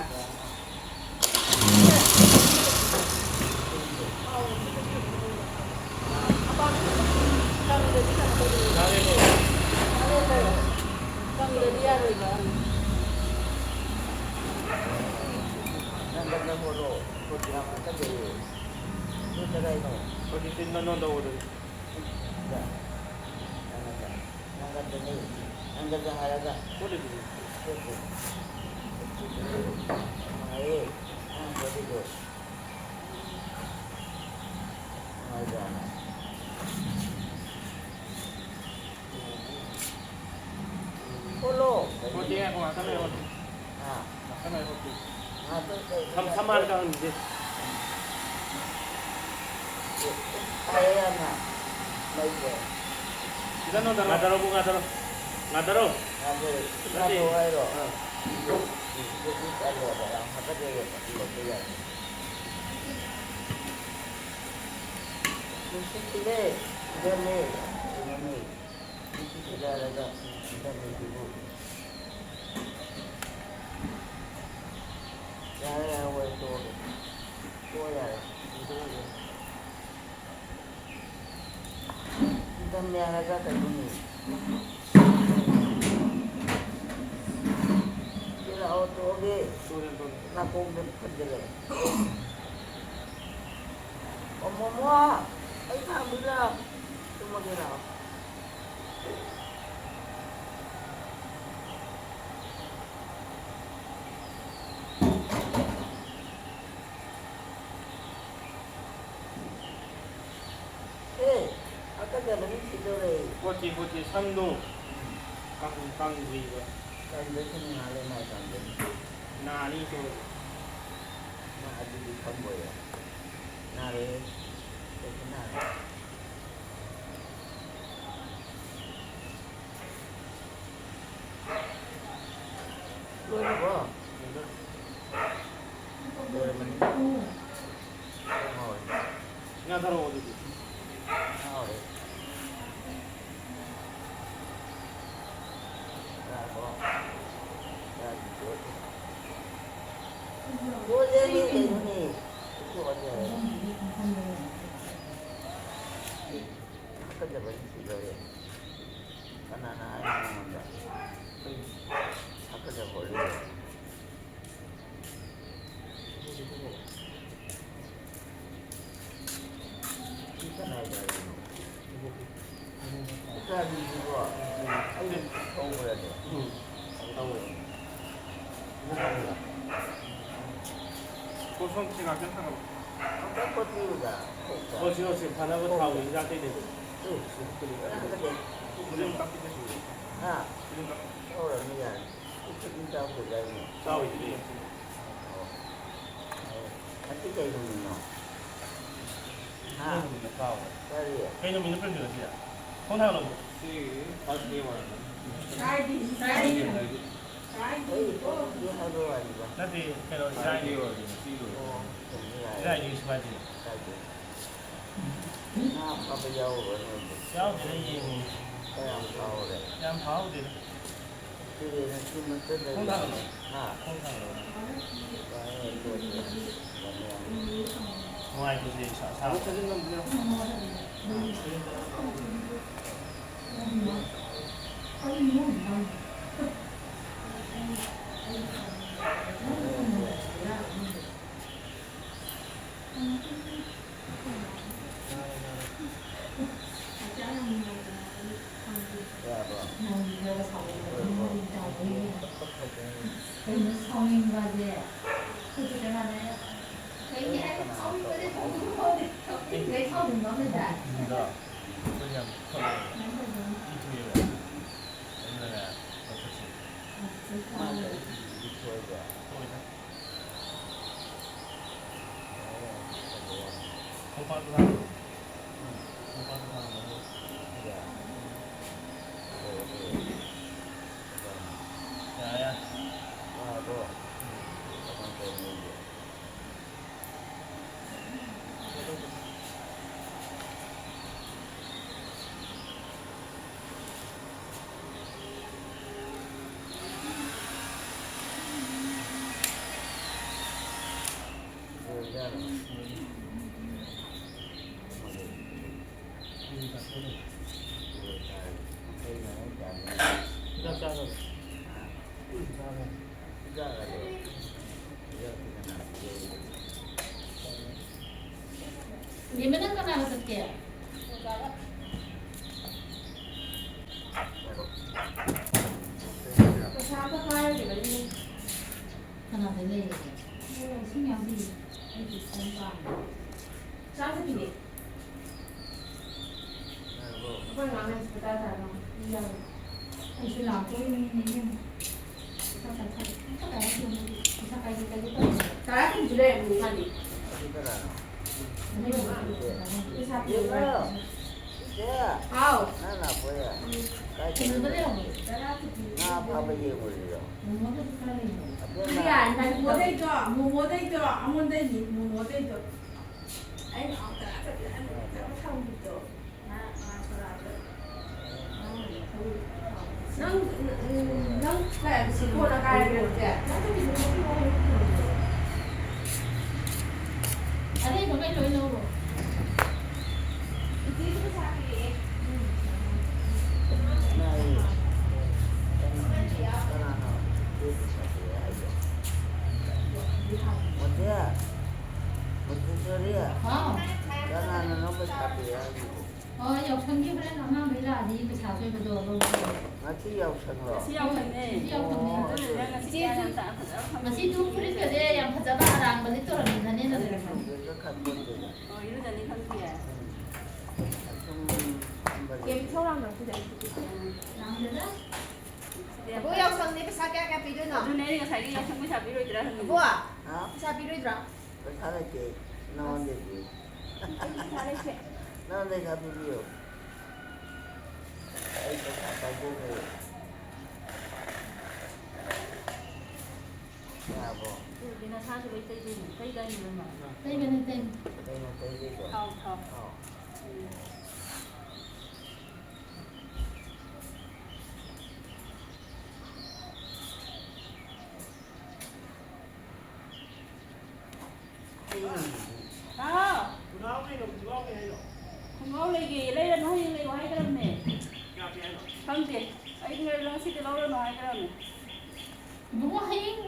ꯀꯪꯗꯗꯤ ꯌꯥꯔꯣꯏꯕ꯫ ꯅꯪ ꯀꯟꯅ ꯍꯣꯠꯂꯣ꯫ ꯍꯧꯖꯤꯛ ꯌꯥꯝ ꯀꯟꯅ ꯂꯩꯌꯦ꯫ ꯅꯣꯏ ꯀꯗꯥꯏꯅꯣ? ꯍꯧꯖꯤꯛꯇꯤ ꯅꯉꯣꯟꯗ ꯑꯣꯏꯔꯦ꯫ ꯅꯪꯒꯟꯗꯅꯦ꯫ ꯅꯪꯒꯟꯗ ꯍꯥꯏꯔꯒ꯫ ꯍꯣꯠꯂꯤꯗꯨꯗꯤ꯫ ꯍꯣꯠꯂꯤ꯫ ꯅꯨꯡꯉꯥꯏꯌꯦ꯫ ꯅꯪ ꯍꯣꯠꯂꯤꯗꯣ꯫ ꯅꯨꯡꯉꯥꯏꯕ꯭ꯔꯥ? ꯍꯣꯠꯂꯣ꯫ ꯍꯣꯠꯇꯦ, ꯉꯥꯏꯈꯣ, ꯉꯥꯛꯇꯪ ꯂꯩꯔ ꯍꯣꯠꯀꯦ꯫ ꯍꯥ? ꯉꯥꯛꯇꯪ ꯂꯩꯔ ꯍꯣꯠꯀꯦ꯫ ꯉꯥꯛꯇꯪ ꯂꯩꯔ ꯁꯝ-, ꯁꯝꯍꯥꯟ ꯀꯪꯍꯟꯈꯤꯒꯦ꯫ ꯐꯔꯦ ꯌꯥꯝꯅ꯫ ꯃꯩꯁꯦ꯫ ꯁꯤꯗ ꯅꯣꯟꯊꯔꯣ꯫ ꯉꯥꯗꯔꯣ, ꯑꯃꯨꯛ ꯉꯥꯗꯔꯣ꯫ ꯉꯥꯗꯔꯣ꯫ ꯉꯥꯗꯔꯣ꯫ ꯅꯠꯇꯦ꯫ ꯉꯥꯗꯔꯣ ꯍꯥꯏꯔꯣ? ꯑꯥ꯫ ꯁꯤꯗꯤ ꯇꯜꯂꯦꯕ, ꯌꯥꯝ ꯍꯥꯀꯠꯆꯩꯌꯦꯕ, ꯁꯤ ꯂꯧꯕ ꯌꯥꯗꯦ꯫ ꯅꯨꯡꯁꯤꯠꯁꯤꯅꯦ, ꯁꯤꯗꯅꯦ, ꯀꯩꯅꯣꯅꯦ꯫ ꯅꯨꯡꯁꯤꯠ ꯁꯤꯗꯔꯒ ꯁꯤꯗꯅꯦ ꯁꯤꯕꯨ꯫ ꯌꯥꯔꯦ, ꯌꯥꯔꯦ, ꯋꯥꯔꯤ ꯇꯣꯛꯑꯒꯦ꯫ ꯇꯣꯛꯑꯣ, ꯌꯥꯔꯦ꯫ ꯏꯟꯊꯝꯃꯦ ꯍꯥꯏꯔꯒ ꯀꯩꯅꯣꯅꯦ꯫ ꯁꯤꯗ ꯂꯥꯛꯑꯣ, ꯇꯣꯛꯑꯒꯦ꯫ ꯅꯥꯀꯣꯡꯗ ꯐꯟꯖꯜꯂꯛꯑꯦ꯫ ꯑꯣ, ꯃꯣꯃꯣ, ꯑꯩ ꯊꯥꯡꯕꯤꯔꯣ? ꯇꯨꯝꯃꯒꯦ ꯂꯥꯛꯑꯣ꯫ ꯑꯦ, ꯍꯥꯀꯠꯆꯕꯅ ꯁꯤꯗꯧꯔꯦ꯫ ꯍꯣꯠꯇꯦ, ꯍꯣꯠꯇꯦ, ꯁꯝꯗꯣ ꯀꯪ-, ꯀꯪꯗ꯭ꯔꯤꯕ꯫ ꯀꯪꯗ꯭ꯔꯁꯨ ꯉꯥꯏꯍꯥꯛ ꯂꯩ ꯃꯥꯏ ꯀꯪꯖꯅꯤ꯫ ꯅꯥꯅꯤ ꯇꯧꯔꯒ꯫ ꯃꯥ ꯑꯗꯨꯗꯤ ꯈꯪꯕꯣꯏꯔꯦ꯫ ꯅꯥꯔꯦ꯫ ꯀꯩꯁꯨ ꯅꯥꯔꯦ꯫ ꯂꯣꯏꯔꯕꯣ? ꯂꯣꯏꯔꯕꯅꯤ꯫ ꯌꯥꯝ ꯍꯥꯎꯔꯦ꯫ ꯉꯥ ꯊꯥꯔꯛꯑꯣ ꯑꯗꯨꯗꯤ꯫ ꯉꯥ ꯍꯥꯎꯔꯦ꯫ ꯉꯥ ꯊꯥꯔꯛꯑꯣ꯫ ꯉꯥ ꯊꯥꯔꯛꯑꯣ꯫ ꯂꯣꯏꯔꯦꯅꯦ ꯀꯩꯅꯣꯅꯦ꯫ ꯍꯥꯀꯠꯆꯕꯅ ꯁꯤꯗꯣꯔꯦ꯫ ꯀꯅꯥꯅ ꯍꯥꯏꯅꯣ ꯅꯉꯣꯟꯗ? ꯍꯥꯀꯠꯆ ꯈꯣꯠꯂꯦ꯫ ꯁꯤ ꯀꯅꯥꯏ ꯒꯥꯔꯤꯅꯣ? ꯏꯆꯥꯅꯨꯄꯤꯗꯣ ꯑꯩꯅ ꯊꯧꯕ꯭ꯔꯅꯦ? ꯎꯝ꯫ ꯊꯧꯋꯦ꯫ ꯄꯣꯠꯁꯣꯝ ꯁꯤ ꯉꯥꯛꯇꯪ ꯊꯝꯃꯣ꯫ ꯑꯝꯇ ꯄꯣꯠꯄꯤꯌꯨꯗ꯫ ꯍꯣꯏ, ꯁꯤ ꯍꯧꯖꯤꯛ ꯐꯅꯕ ꯊꯥꯎ ꯍꯤꯗꯥꯛ ꯀꯩ ꯂꯩꯕꯅꯣ? ꯎꯝ꯫ ꯁꯤ ꯀꯔꯤ ꯀꯔꯤ? ꯍꯣꯔꯦꯟ ꯀꯥꯞꯄꯤꯒꯦ꯫ ꯍꯥ? ꯍꯣꯔꯦꯟ ꯀꯥꯞꯄꯤꯒꯦ꯫ ꯇꯧꯔꯅꯨ ꯌꯥꯔꯦ꯫ ꯄꯨꯛ ꯄꯤꯛꯅ ꯆꯥꯎ ꯀꯩꯗꯧꯔꯒꯦ? ꯆꯥꯎꯔꯤꯗꯨꯗꯤ꯫ ꯑꯣ꯫ ꯑꯣ꯫ ꯉꯁꯤ ꯀꯩ ꯅꯨꯃꯤꯠꯅꯣ? ꯍꯥ? ꯀꯩ ꯅꯨꯃꯤꯠꯅꯣ ꯀꯥꯎꯔꯦ꯫ ꯀꯔꯤ? ꯀꯩ ꯅꯨꯃꯤꯠꯅꯣ ꯄ꯭ꯔꯦꯝꯖꯤꯠ ꯉꯁꯤ? ꯈꯣꯡ ꯊꯥꯡꯂꯕꯣ? ꯁꯤ first day ꯑꯣꯏꯔꯝꯒꯅꯤ꯫ Friday, Friday꯫ ꯑꯩ ꯄꯨꯡꯗꯤ ꯍꯥꯏꯕ ꯋꯥꯅꯤꯗ꯫ ꯅꯠꯇꯦ, ꯀꯩꯅꯣ, Friday ꯏꯔꯥꯏꯅꯤ꯫ ꯑꯣꯏꯔꯝꯒꯅꯤ, ꯉꯁꯤ ꯑꯣꯏꯔꯝꯒꯅꯤ꯫ ꯑꯣ, ꯆꯨꯝꯃꯤ ꯌꯥꯔꯦ꯫ ꯏꯔꯥꯏꯅꯤ ꯁꯨꯃꯥꯏꯅ꯫ ꯀꯥꯏꯗꯦ꯫ ꯉꯥ ꯐꯥꯕ ꯌꯥꯎꯔꯨꯕ꯭ꯔꯥ ꯅꯣꯏꯕꯨ? ꯌꯥꯎꯗꯦꯗ, ꯌꯦꯡꯉꯤꯅꯤ꯫ ꯀꯌꯥꯝ ꯐꯥꯍꯧꯔꯦ? ꯌꯥꯝ ꯐꯥꯍꯧꯗꯦꯗ꯫ ꯇꯨꯔꯦꯟ ꯑꯁꯤ ꯃꯛꯇꯗ ꯈꯣꯡ ꯊꯥꯡꯒꯠꯂꯣ꯫ ꯍꯥ? ꯈꯣꯡ ꯊꯥꯡꯒꯠꯂꯣ꯫ ꯌꯥꯔꯦ, ꯇꯣꯛꯑꯁꯤ꯫ ꯌꯥꯝ ꯌꯥꯝ꯫ ꯅꯨꯡꯉꯥꯏꯇꯦ ꯁꯤꯗꯤ ꯏꯁꯥ, ꯏꯁꯥ꯫ ꯌꯥꯔꯕꯣ? ꯀꯩꯅꯣ ꯁꯥꯎꯅꯤꯡꯕꯁꯦ? ꯑꯩꯈꯣꯏꯁꯦ ꯀꯅꯥꯅ ꯀꯩꯅꯣ ꯍꯥꯏ ꯁꯥꯎꯅꯤꯡꯕꯁꯦ ꯊꯣꯛꯐꯝ ꯈꯪꯗꯦ꯫ ꯀꯩ ꯁꯥꯎꯅꯤꯡꯕ ꯑꯃ ꯂꯩꯗꯥꯏ? ꯁꯤꯗ ꯑꯩꯈꯣꯏ ꯌꯥꯝ ꯊꯣꯛꯑꯦꯕ꯫ ꯀꯃꯥꯏꯅ ꯇꯧꯗꯣꯏꯅꯣ? ꯏ ꯊꯣꯛꯑꯦꯕ꯫ ꯑꯗꯨꯅꯅꯦ ꯂꯧꯊꯣꯛꯁꯦ꯫ ꯑꯁ, ꯃꯥꯅ ꯏ ꯊꯣꯛꯑꯦꯕ꯫ ꯊꯣꯛꯑꯣꯏꯗ꯫ ꯂꯨꯄꯥ ꯇꯔꯥ꯫ ꯎꯝ꯫ ꯂꯨꯄꯥ ꯇꯔꯥ꯫ ꯌꯥꯔꯦ꯫ ꯌꯥꯔꯦ, ꯌꯥꯔꯦ꯫ ꯌꯥꯔꯦ, ꯌꯥꯔꯦ꯫ ꯋꯥꯔꯕꯣ? ꯎꯝ꯫ ꯀꯃꯥꯏ ꯇꯧꯔꯤꯅꯣ ꯅꯪꯕꯣ? ꯍꯤꯗꯥꯛ ꯆꯥꯗꯕ꯫ ꯎꯝ, ꯆꯥꯔꯦ꯫ ꯕꯦꯝꯃ, ꯅꯪ ꯀꯅꯥꯒ ꯆꯠꯀꯦ? ꯄꯩꯁꯥ ꯑꯝꯇ ꯄꯥꯏꯔꯨꯒꯦꯕ, ꯏꯅꯦ꯫ ꯀꯅꯥꯗ ꯂꯩꯔꯒꯦ? ꯏꯅꯦ, ꯏꯁꯤꯡ ꯌꯥꯎꯗꯤꯌꯦ꯫ ꯑꯩꯒꯤ ꯐꯣꯟ ꯄꯥꯝꯃꯦ꯫ ꯆꯥ ꯊꯛꯈꯤꯒꯦ꯫ ꯑꯩꯈꯣꯏ ꯑꯉꯥꯡ ꯂꯥꯏꯔꯤꯛ ꯁꯨꯡꯇꯥ ꯇꯥꯔꯝꯃꯣꯏ꯫ ꯃꯤ ꯌꯥꯝꯃꯦ꯫ ꯑꯩꯁꯨ ꯂꯥꯛꯇꯣꯔꯤꯕꯅꯤꯅꯦ, ꯏꯕꯦꯝꯃ꯫ ꯄꯩꯁꯥ ꯈꯔ ꯊꯥꯔꯛꯑꯣ꯫ ꯄꯩꯁꯥ ꯈꯔ ꯊꯥꯔꯛꯑꯣ꯫ ꯄꯩꯁꯥ ꯀꯥꯏꯗ ꯀꯥꯏꯗ ꯇꯧꯔꯤꯅꯣ? ꯇꯔꯥ ꯀꯨꯟꯁꯨ ꯂꯩꯔꯝꯃꯣꯏ ꯃꯥꯗꯤ꯫ ꯑꯗꯨ ꯀꯅꯥꯅꯣ? ꯄꯩꯁꯥ ꯄꯤꯔꯛꯑꯣ꯫ ꯏꯆꯦ! ꯍꯥꯎ꯫ ꯅꯪ ꯂꯥꯛꯄ ꯑꯣꯏꯔꯦ? ꯎꯝ꯫ ꯀꯥꯏ ꯀꯩꯅꯣꯗ ꯆꯠꯂꯤꯅꯣ? ꯂꯩꯔꯝꯃꯣꯏ꯫ ꯇꯔꯥ ꯀꯨꯟ꯫ ꯉꯥ ꯐꯥꯕ ꯌꯦꯡꯉꯨꯔꯤꯔꯣ? ꯃꯣꯃꯣꯗꯁꯨ ꯈꯔ ꯂꯩꯔꯝꯃꯣꯏ꯫ ꯑꯗꯨ ꯌꯥꯔꯦ, ꯃꯣꯃꯣꯗꯩꯗꯣ, ꯃꯣꯃꯣꯗꯩꯗꯣ, ꯑꯩꯉꯣꯟꯗꯩꯅꯤ, ꯃꯣꯃꯣꯗꯩꯗꯣ꯫ ꯑꯩꯅ ꯑꯃꯨꯛꯇ ꯆꯠꯄꯤꯔꯛꯑꯅꯨ, ꯆꯠꯄ ꯊꯝꯈꯤꯕꯗꯣ꯫ ꯅꯪ, ꯅꯪ ꯀꯥꯏꯗ ꯁꯤ ꯀꯣꯟꯅ ꯀꯥꯏꯔꯒꯦ ꯑꯗꯨꯗꯤ? ꯑꯔꯩꯕꯈꯩ ꯂꯣꯏ ꯂꯧꯔꯣ꯫ ꯏꯆꯦꯁꯨ ꯄꯩꯁꯥ ꯄꯤꯔꯛꯑꯦ꯫ ꯀꯅꯥꯅꯣ? ꯃꯣꯇꯤ? ꯃꯣꯇꯦꯁꯣꯔꯤ? ꯍꯥꯎ꯫ ꯀꯅꯥꯅꯣ ꯅꯪ ꯄꯩꯁꯥ ꯄꯤꯔꯛꯑꯦ ꯍꯥꯏꯁꯤꯕꯣ? ꯑꯣ, ꯌꯥꯎꯁꯪꯒꯤ ꯍꯣꯔꯦꯟ ꯑꯉꯥꯡꯈꯩ ꯂꯥꯛꯑꯗꯤ ꯄꯩꯁꯥ ꯑꯆꯣꯏꯕꯗꯣ ꯂꯧꯒꯦ꯫ ꯉꯁꯤ ꯌꯥꯎꯁꯪꯂꯣ? ꯉꯁꯤ ꯌꯥꯎꯁꯪꯅꯦ꯫ ꯉꯁꯤ ꯌꯥꯎꯁꯪꯅꯦ꯫ ꯑꯣ, ꯑꯗꯨ ꯑꯗꯨꯅ ꯉꯁꯤ ꯏꯆꯦꯁꯨ ꯌꯥꯝ ꯇꯥꯡ-, ꯉꯁꯤꯁꯨ ꯐꯨꯔꯤꯠꯀꯁꯦ ꯌꯥꯝ ꯐꯖꯕ ꯑꯔꯥꯡꯕ ꯂꯤꯠꯇꯣꯔꯕꯅꯤꯅꯅꯦ, ꯑꯩꯗꯤ ꯂꯩꯔꯝꯃꯣ꯫ ꯈꯪꯗꯦꯗ, ꯈꯪꯄꯣꯟꯇꯦꯗ꯫ ꯑꯣ, ꯏꯔꯨꯖꯅꯤ ꯈꯪꯗꯤꯌꯦ꯫ ꯁꯨꯝ ꯐꯝꯕꯅꯦ꯫ ꯀꯩꯝ ꯏꯁꯧ ꯂꯥꯡꯒꯅꯨ ꯁꯤꯗ꯫ ꯂꯥꯡꯗꯦꯗ꯫ ꯑꯕꯣꯛ, ꯌꯥꯎꯁꯪꯅꯦ, ꯄꯩꯁꯥ ꯀꯌꯥ ꯀꯌꯥ ꯄꯤꯗꯣꯏꯅꯣ? ꯑꯗꯨꯅꯦ ꯑꯩꯅ ꯉꯁꯥꯏꯒꯤ ꯌꯥꯎꯁꯪ ꯄꯩꯁꯥ ꯄꯤꯔꯣꯏꯗ꯭ꯔꯥ ꯍꯪꯉꯤꯁꯦ꯫ ꯑꯕꯣꯛ, ꯍꯥ? ꯄꯩꯁꯥ ꯄꯤꯔꯣꯏꯗ꯭ꯔꯥ? ꯄꯩꯁꯥ ꯂꯩꯇꯦ, ꯅꯉꯣꯟꯗꯩꯗꯤ꯫ ꯅꯪ ꯂꯩ ꯊꯥꯕꯤꯕꯤꯌꯨ꯫ ꯑꯩ ꯄꯩꯁꯥ ꯄꯥꯏꯖꯗ꯭ꯔꯦ꯫ ꯌꯥꯔꯕꯣ? ꯑꯗꯨꯗꯤ ꯅꯁꯥꯁꯨ ꯂꯣꯏ ꯇꯩꯗꯣꯏꯅꯤ꯫ ꯇꯩꯗꯥꯏꯅꯦ ꯅꯪꯅ? ꯇꯩꯕꯅꯦ, ꯇꯩꯕꯅꯦ꯫ ꯀꯩꯅꯣ ꯇꯩꯗꯣꯏꯗꯣ? ꯊꯥꯎ, ꯊꯥꯎ꯫ ꯊꯥꯎ꯫ ꯎꯝ꯫ ꯍꯥꯎ꯫ ꯈꯣꯡꯒ꯭ꯔꯥꯎ ꯀꯩꯅꯣ, ꯈꯣꯡꯒ꯭ꯔꯥꯎ ꯀꯩ ꯍꯥꯏꯅꯣ? ꯈꯣꯡꯒ꯭ꯔꯥꯎ ꯂꯩꯒꯦ, ꯂꯩꯔꯅꯨ, ꯍꯌꯦꯡ ꯂꯩꯌꯣ ꯍꯥꯏꯈ꯭ꯔꯕꯅꯦ꯫ ꯀꯌꯥ ꯄꯤ ꯍꯥꯏꯅꯣ? ꯈꯪꯗꯦ꯫ ꯑꯩ ꯉꯁꯤꯗꯤ ꯂꯧꯔꯅꯨ ꯍꯥꯏꯈ꯭ꯔꯕꯅꯦ꯫ ꯏꯕꯨꯡꯉꯣ, ꯍꯌꯦꯡ,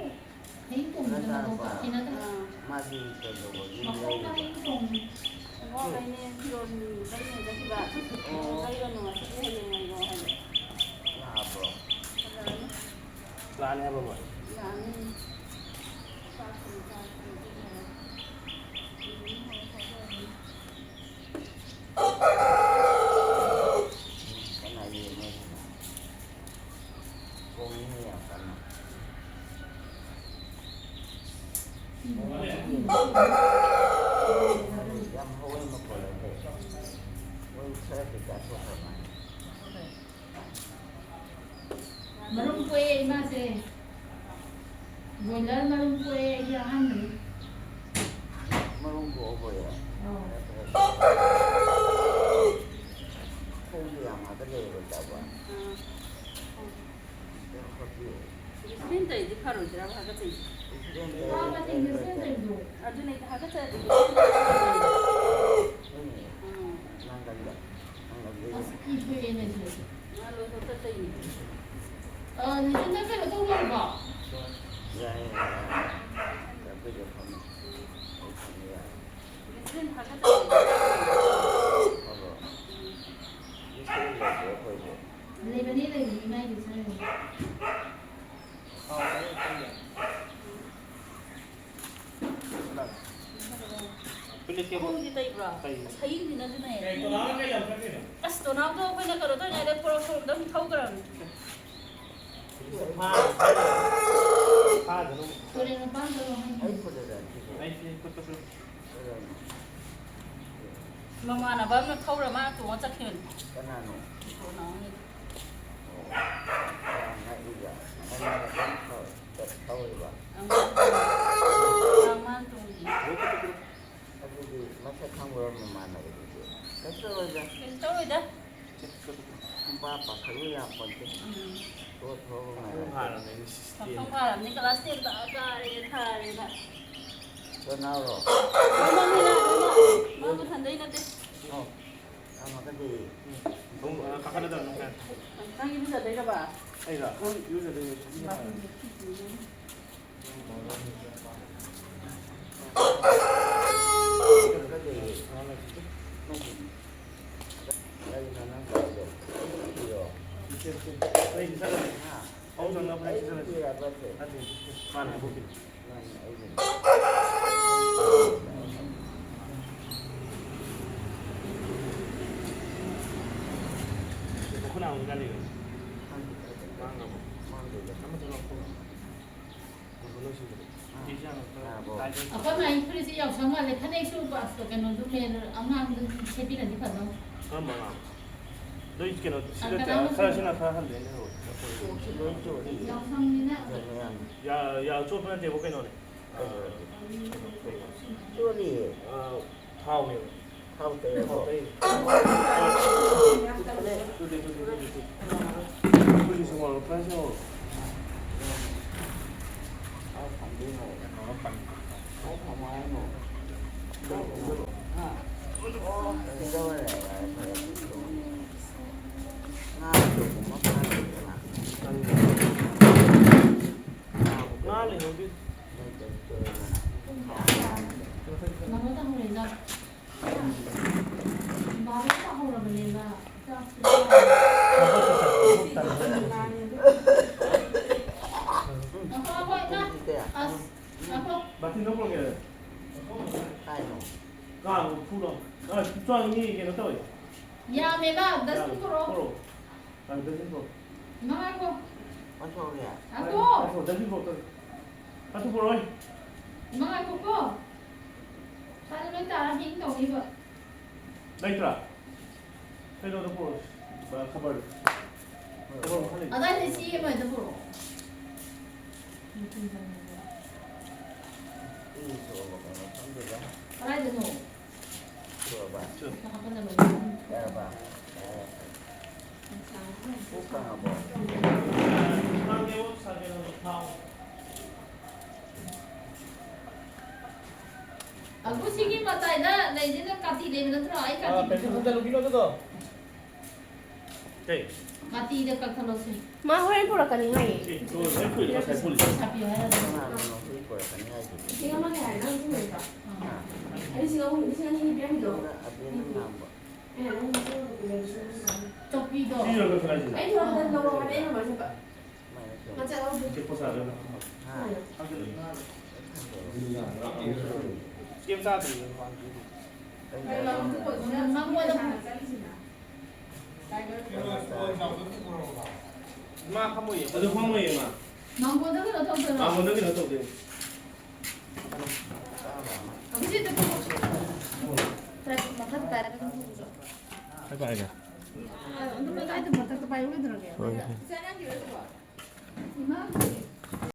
ꯍꯌꯦꯡ ꯇꯣꯡꯕꯗ ꯅꯆꯥꯅꯨꯄꯥ, ꯍꯥꯏꯅꯗ꯭ꯔꯣ? ꯑꯥ꯫ ꯃꯥꯗꯤ ꯀꯩꯗꯧꯕꯒꯤ ꯃꯈꯣꯡꯅ ꯂꯩꯔꯤꯕ? ꯍꯌꯦꯡ ꯇꯣꯡꯉꯤ꯫ ꯈꯣꯡꯒ꯭ꯔꯥꯎ ꯂꯩꯅꯤ, ꯐꯤꯔꯣꯜ ꯂꯩꯅꯤ ꯆꯠꯈꯤꯕ꯫ ꯑꯣ꯫ ꯂꯩꯔꯅꯨ, ꯉꯁꯤꯗꯤ ꯍꯌꯦꯡ ꯂꯩꯌꯣ ꯍꯥꯏꯕ꯫ ꯂꯥꯛꯑꯕ꯭ꯔꯣ? ꯐꯖꯔꯅꯤ꯫ ꯂꯥꯛꯑꯅꯤ ꯍꯥꯏꯕ ꯃꯣꯏ? ꯂꯥꯛꯑꯅꯤ꯫ ꯆꯥꯛ ꯊꯣꯡ ꯆꯥꯛ ꯊꯣꯡ ꯆꯥꯛ ꯊꯣꯡ꯫ ꯀꯅꯥ ꯌꯦꯡꯉꯦ? ꯈꯣꯡꯉꯤꯅꯦ ꯌꯥꯝ ꯀꯟꯅ꯫ ꯌꯥꯝ ꯍꯧꯋꯦ ꯃꯈꯣꯜ ꯑꯗꯣ꯫ ꯃꯣꯏ ꯈꯔꯗꯤ ꯆꯥꯊꯣꯛꯈ꯭ꯔ ꯃꯥꯜꯂꯦ꯫ ꯃꯔꯨꯝ ꯀꯣꯛꯑꯦ ꯏꯃꯥꯁꯦ꯫ ꯕꯣꯏꯂꯔ ꯃꯔꯨꯝ ꯀꯣꯛꯑꯦ ꯑꯩꯒꯤ ꯑꯍꯥꯟꯕꯅꯤ꯫ ꯃꯔꯨꯝ ꯀꯣꯛꯑꯕꯣꯏꯔꯦ? ꯑꯧ꯫ ꯈꯣꯡꯗꯤ ꯌꯥꯝ ꯍꯥꯒꯠꯂꯦꯕ ꯇꯧꯕ꯫ ꯎꯝ꯫ ꯀꯩꯅꯣ ꯈꯔ ꯄꯤꯌꯣ꯫ ꯏꯁꯤꯡ ꯇꯩꯗꯤ ꯐꯔꯣꯏꯗ꯭ꯔꯕ ꯍꯥꯒꯠꯆꯩꯁꯦ? ꯏꯁꯤꯡ ꯇꯩ-, ꯃꯥ ꯃꯆꯤꯟ ꯇꯩ-, ꯃꯆꯤꯟ ꯇꯩ-, ꯇꯩꯕꯗꯣ꯫ ꯑꯗꯨꯅꯦ ꯍꯥꯒꯠꯆꯔꯗꯤ ꯎꯝ꯫ ꯎꯝ꯫ ꯅꯪ ꯀꯔꯤꯗ? ꯅꯪ ꯀꯔꯤꯗ? ꯑꯁ, ꯏ ꯊꯣꯛꯑꯦꯅꯦ ꯑꯗꯨꯗꯤ꯫ ꯃꯥ ꯂꯣꯏꯊꯣꯛꯇ ꯇꯩꯅꯤ꯫ ꯑ, ꯅꯦꯆꯤꯟ ꯅꯪ ꯀꯩꯅꯣ ꯇꯧ ꯂꯣꯏꯔꯕꯣ? ꯌꯥꯏ, ꯌꯥꯏ, ꯌꯥꯏ꯫ ꯑꯩꯈꯣꯏꯗ ꯐꯝꯃꯣ꯫ ꯑꯩ ꯐꯝꯕ ꯌꯥꯏ꯫ ꯅꯦꯆꯤꯟ ꯍꯥꯒꯠꯆꯔꯗꯤ ꯐꯕ꯭ꯔꯣ? ꯎꯝ꯫ ꯅꯦꯆꯤꯟ ꯂꯩꯇ꯭ꯔꯣ ꯑꯩꯈꯣꯏꯕꯨ? ꯂꯩꯕꯅꯤ, ꯂꯩꯕꯅꯤ, ꯏꯃꯥꯏ ꯅꯦꯆꯤꯟ ꯂꯩꯕꯅꯤ꯫ ꯈꯣꯡꯗꯤ ꯇꯩꯕ꯭ꯔꯣ? ꯇꯩ꯫ ꯑꯁ, ꯍꯌꯤꯡꯁꯤꯅꯁꯨꯅꯦ꯫ ꯀꯩ, ꯇꯣꯅꯥꯎꯅ ꯀꯩ ꯂꯝ ꯆꯠꯈ꯭ꯔꯤꯅꯣ? ꯑꯁ, ꯇꯣꯅꯥꯎꯗꯣ ꯑꯩꯈꯣꯏꯅ ꯀꯩꯅꯣ ꯇꯧꯔꯤꯉꯩꯗ ꯄꯣꯔꯛ ꯁꯣꯔꯣꯛꯇ ꯑꯗꯨꯝ ꯊꯧꯈ꯭ꯔꯕꯅꯤ꯫ ꯐꯥ-, ꯐꯥꯗꯅ꯫ ꯇꯨꯔꯦꯜ ꯃꯄꯥꯟꯗꯔꯣ ꯍꯥꯏꯁꯦ? ꯑꯩ ꯈꯨꯠꯇ ꯂꯩꯔꯦ, ꯁꯤꯕꯨ꯫ ꯑꯩ ꯁꯤ ꯈꯨꯠꯇ ꯄꯨꯔꯛ-꯫ ꯀꯩꯗꯧꯔꯤꯅꯣ? ꯃꯃꯥꯟꯅꯕ ꯑꯃꯅ ꯊꯧꯔ ꯃꯥꯅ ꯇꯣꯡꯉ ꯆꯠꯈꯤꯕꯅꯤ꯫ ꯀꯅꯥꯅꯣ? ꯏꯇꯣꯟ ꯅꯥꯎꯅꯤ꯫ ꯑꯣ, ꯌꯥꯝ ꯉꯛꯏꯗ꯫ ꯃꯃꯥꯟꯅꯕ ꯑꯃ ꯊꯧ-, ꯆꯠ-, ꯊꯧꯔꯤꯕ? ꯑꯪ, ꯃꯥꯅ ꯇꯣꯡꯉꯤ꯫ ꯑꯗꯨꯗꯤ ꯃꯁꯛ ꯈꯪꯕ꯭ꯔꯣ ꯃꯃꯥꯟꯅꯕꯗꯨꯗꯤ? ꯀꯩꯁꯨ ꯇꯧꯔꯣꯏꯗ꯫ ꯀꯩꯁꯨ ꯇꯧꯔꯣꯏꯗ꯫ ꯅꯨꯄꯥ ꯄꯥꯈꯠꯂꯨ ꯌꯥꯄꯣꯟꯇꯦ꯫ ꯎꯝ꯫ ꯊꯣꯛ ꯊꯣꯛꯑꯒ ꯉꯥꯏꯔꯁꯤ꯫ ꯃꯄꯨꯡ ꯐꯥꯔꯕꯅꯤ, class ten ꯇ ꯀꯥꯔꯦ, ꯊꯥꯔꯦꯅ꯫ ꯁꯣꯅꯥꯔꯣ? ꯃꯥ ꯃꯊꯟꯗꯩ ꯅꯠꯇꯦ꯫ ꯑꯣ, ꯌꯥꯝꯃꯒꯗꯤ꯫ ꯎꯝ꯫ ꯀꯥꯈꯠꯂꯗꯕꯅꯤ, ꯀꯥꯈꯠꯂꯗꯕꯅꯤ꯫ ꯅꯪ ꯏꯔꯨꯖꯗꯣꯏꯔꯕ? ꯑꯩꯔꯣ? ꯎꯝ꯫ ꯏꯔꯨꯖꯗꯣꯏꯅꯦ꯫ ꯑꯩꯈꯣꯏ ꯃꯥꯒꯤ ꯐꯨꯔꯤꯠꯁꯦ ꯌꯥꯎꯁꯪ ꯃꯥꯜꯂꯦ꯫ ꯐꯅꯦꯛꯁꯨ ꯀꯩꯅꯣꯗꯨ ꯃꯦꯟ ꯑꯉꯥꯡꯗꯨ ꯁꯦꯠꯄꯤꯔꯗꯤ ꯐꯗꯧ꯫ ꯀꯔꯝꯕ ꯑꯉꯥꯡ? ꯅꯣꯏ ꯀꯩꯅꯣ, ꯁꯤꯗ ꯑꯪꯀꯜ ꯑꯃ ꯈꯔ ꯁꯤꯅ ꯈꯔ ꯍꯟꯗꯦꯅꯦ꯫ ꯌꯥꯎꯁꯪꯅꯤꯅ꯫ ꯌꯥ-, ꯌꯥ-, ꯆꯣꯠꯄ ꯅꯠꯇꯦꯕ, ꯀꯩꯅꯣꯅꯦ꯫ ꯑ, ꯆꯣꯠꯂꯤꯌꯦ꯫ ꯑ, ꯊꯥꯎꯅꯦꯕ꯫ ꯊꯥꯎ ꯇꯩꯔꯕꯣ? ꯊꯥꯎ ꯇꯩ꯫ ꯇꯨꯗꯦ, ꯇꯨꯗꯦ, ꯇꯨꯗꯦ, ꯇꯨꯗꯦ꯫ ꯇꯨꯗꯦ, ꯁꯤ ꯃꯣꯔꯣꯛ ꯈꯔ ꯁꯤ ꯃꯣꯔꯣꯛ꯫ ꯊꯥꯎ ꯊꯝꯗꯣꯏꯅꯣ? ꯀꯩꯅꯣ ꯄꯟ-, ꯀꯃꯥꯏꯅꯣ? ꯍꯥ? ꯑꯣ, ꯀꯩꯗꯧꯔꯦ? ꯉꯥ ꯑꯆꯧꯕ ꯑꯃ ꯐꯥꯔꯦꯗꯅ꯫ ꯉꯥ ꯂꯩꯍꯧꯗꯦ꯫ ꯅꯪꯉꯣꯟꯗ ꯍꯪꯉꯛꯏ ꯖꯥꯠꯂꯣ? ꯕꯥꯕꯨ ꯆꯥꯍꯧꯔꯕꯅꯦꯕ꯫ ꯆꯥꯛꯇꯣ ꯆꯥꯔꯣ꯫ ꯉꯥꯏꯈꯣ, ꯉꯥꯏꯈꯣ, ꯏꯃꯥ꯫ ꯑꯁ, ꯉꯥꯏꯈꯣ꯫ ꯕꯥꯇꯤꯟꯗꯣ ꯄꯨꯔꯛꯀꯦ꯫ ꯀꯥꯏꯅꯣ? ꯀꯥꯡ ꯐꯨꯔꯣ꯫ ꯑ, ꯆꯥꯡ ꯃꯤ ꯀꯩꯅꯣ ꯇꯧꯋꯦ꯫ ꯌꯥꯝꯃꯦꯕ, dustbin ꯄꯨꯔꯛꯑꯣ꯫ ꯄꯨꯔꯛꯑꯣ꯫ ꯑ, dustbin ꯄꯨꯔꯛꯑꯣ꯫ ꯏꯃꯥ ꯉꯥꯏꯈꯣ꯫ ꯉꯥꯏꯈꯣ꯫ ꯉꯥꯏꯈꯣ, dustbin ꯄꯨꯔꯛꯑꯣ꯫ ꯑꯗꯨ ꯄꯨꯔꯛꯑꯣ꯫ ꯏꯃꯥ ꯉꯥꯏꯈꯣꯀꯣ꯫ ꯁ꯭ꯋꯥꯏꯗ ꯂꯣꯏ ꯇꯥꯔ hang ꯇꯧꯅꯤꯕ꯫ ꯂꯩꯇ꯭ꯔꯥ? ꯀꯩꯅꯣꯗ ꯄꯨꯔꯛꯑꯣ, ꯈꯕꯔꯗ꯫ ꯈꯕꯔ ꯃꯈꯥ ꯂꯩ꯫ ꯑꯗꯥꯏꯗ ꯆꯦ ꯑꯃ ꯍꯦꯛꯇ ꯄꯨꯔꯛꯑꯣ꯫ ꯀꯗꯥꯏꯗꯅꯣ? ꯁꯨꯔꯕ? ꯁꯨ꯫ ꯍꯥꯞꯄꯗ ꯂꯣꯏꯔꯦ꯫ ꯌꯥꯔꯕ? ꯌꯥꯔꯦ꯫ ꯄꯨꯛ ꯀꯪꯉꯕꯣ? ꯊꯥꯎ꯫ ꯑꯒꯨꯁꯤꯒꯤ ꯃꯇꯥꯏꯗ ꯂꯩꯗꯅ ꯀꯥꯇꯤ ꯂꯩꯕ ꯅꯠꯇ꯭ꯔꯣ? ꯑꯩ ꯑꯥ, ꯀꯥꯇꯤ ꯄꯦꯟꯁꯤꯜ ꯈꯟꯖꯜꯂꯨꯒꯤꯅꯣ ꯑꯗꯨꯗꯣ꯫ ꯀꯩ? ꯀꯥꯇꯤꯗ ꯀꯛꯊꯠꯂꯣꯁꯦ꯫ ꯃꯥ ꯍꯣꯔꯦꯟ ꯄꯨꯔꯛꯀꯅꯤ ꯍꯥꯏꯌꯦ꯫ ꯑꯦ, ꯂꯣꯏ, ꯂꯣꯏ ꯄꯨꯔꯛꯑꯦ, ꯉꯁꯥꯏ ꯄꯨꯔꯛꯑꯦ꯫ ꯄꯩꯁꯥ ꯄꯤꯌꯣ ꯍꯥꯏꯔ ꯑꯗꯨꯝ꯫ ꯀꯅꯥꯅꯣ ꯍꯨꯏ ꯄꯨꯔꯛꯀꯅꯤ ꯍꯥꯏꯁꯤꯕꯣ? ꯂꯤꯁꯤꯡ ꯑꯃꯅꯦ ꯍꯥꯏꯔ ꯅꯪ ꯄꯨꯔꯛꯏꯕ? ꯍꯥ? ꯑꯩ ꯂꯤꯁꯤꯡ ꯑꯍꯨꯝ, ꯂꯤꯁꯤꯡ ꯑꯅꯤꯅꯤ ꯄꯤꯔꯝꯃꯤꯗꯣ꯫ ꯑꯗꯨꯅ ꯑꯗꯨꯅ ꯉꯥꯡꯕ꯫ ꯑꯩꯅ ꯅꯪ ꯂꯤꯁꯤꯡ ꯑꯃ ꯄꯤꯔꯝꯃꯤꯁꯨ ꯆꯧꯀꯤꯗꯣ꯫ ꯁꯤ ꯌꯣꯟꯕ ꯀꯗꯥꯏꯗꯅꯣ? ꯑꯩ ꯊꯣꯔꯛꯄꯗ ꯂꯧꯔꯛꯑꯣ ꯍꯥꯏꯕ ꯑꯩꯅ ꯃꯥꯡꯖꯕ꯫ ꯃꯆꯠ ꯂꯧꯗꯦ꯫ ꯆꯦ ꯄꯣꯁꯥꯗ ꯍꯥ꯫ ꯀꯩꯝ ꯆꯥꯗ꯭ꯔꯤꯕ ꯃꯃꯥꯡꯗꯤ꯫ ꯃꯉꯣꯟꯗ ꯃꯥ ꯐꯝꯃꯣꯏꯌꯦ꯫ ꯑꯗꯨ ꯐꯝꯃꯣꯏꯌꯦ ꯃꯥ꯫ ꯃꯉꯣꯟꯗ ꯀꯩꯅꯣ ꯇꯧꯗꯣꯏꯅꯣ? ꯃꯉꯣꯟꯗ ꯀꯩꯅꯣ ꯇꯧꯗꯣꯏꯅꯣ? ꯍꯧꯖꯤꯛ ꯍꯦꯛꯇ ꯐꯝꯃꯣ꯫ ꯃꯊꯛ ꯇꯥꯔꯒ ꯑꯗꯨꯝ ꯐꯝꯃꯣ꯫ ꯑꯩ ꯄꯥꯏꯒꯦ꯫ ꯑꯗꯨꯝ ꯂꯩꯀꯥꯏꯗ ꯃꯊꯛꯇ ꯄꯥꯏꯌꯨ ꯀꯩꯗꯧꯔꯒꯦ? ꯍꯣꯏ꯫ ꯏꯃꯥ꯫